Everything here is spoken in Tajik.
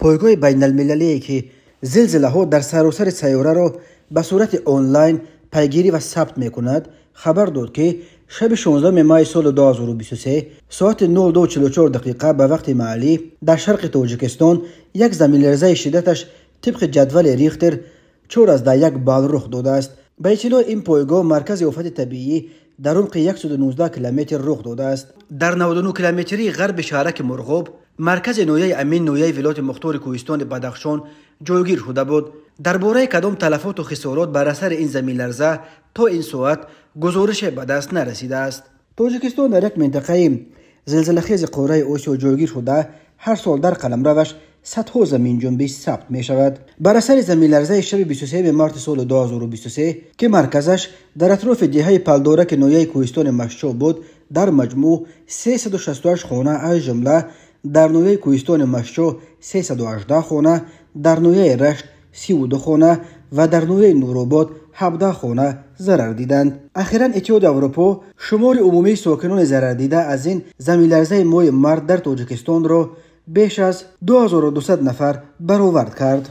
Пойгоҳи байналмилалие, ки зилзилаҳо дар саросари сайёраро ба сурати онлайн пайгирӣ ва сабт мекунад, хабар дод, ки шаби 16 май соли 2023 соати 02:44 дақиқа ба вақти маҳаллӣ дар шарқи Тоҷикистон як заминларзаи шиддаташ тибқи ҷадвали Рихтер 4,1 балл рух додааст. Ба иттилои ин пойгоҳ, маркази офати табиӣ дар умқи 119 километр рух додааст. Дар 99 километрии ғарби шаҳраки Мурғоб, маркази ноҳияи Амин ноҳияи вилояти мухтори кӯҳистони Бадахшон ҷойгир шуда буд. Дар бораи кадом талафоту хисорот бар асари ин заминларза то ин соат гузорише ба даст нарасидааст. Тоҷикистон дар як минтақаи зилзилахези қораи Осиё ҷойгир шуда, ҳар сол дар қаламраваш садҳо заминҷунбиш сабт мешавад. Бар асари заминларзаи шаби 23 марти соли 2023, ки марказаш дар атрофи деҳаи Палдораки ноҳияи кӯҳистони Машчо буд, дар маҷмӯъ 368 хона, аз ҷумла дар ноҳияи кӯҳистони Машчо 318 хона, дар ноҳияи Рашт 32 хона ва дар ноҳияи Нуробод 17 хона зарар диданд. Ахиран Иттиҳоди Аврупо шумори умумии сокинони зарардида аз ин заминларзаи моҳи март дар Тоҷикистонро беш аз 2200 нафар баровард кард.